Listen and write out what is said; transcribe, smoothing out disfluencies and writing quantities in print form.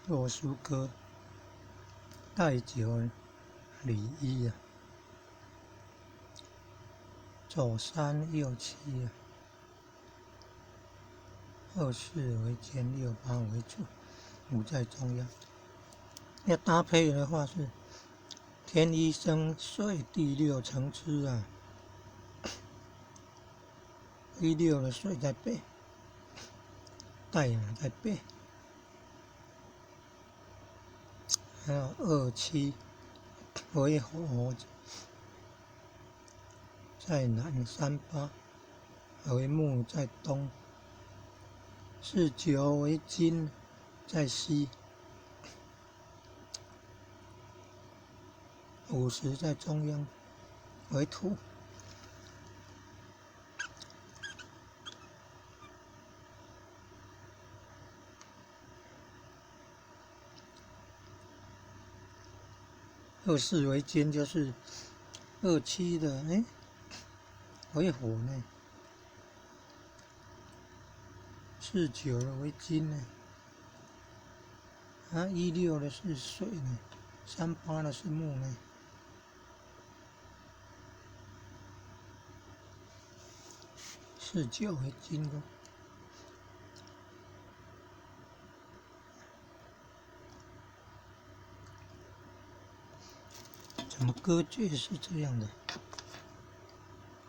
罗斯科带九里一啊，左三右七啊，二四为尖，六八为主，五在中央。要搭配的话是天一生水，地六成支啊，一六的水在北，太阳在北。还有二七为火在南，三八为木在东，四九为金在西，五十在中央为土。二四为金，就是二七的，哎，为火呢。四九的为金呢，啊，一六的是水呢，三八的是木呢。四九为金哦。怎么歌诀是这样的？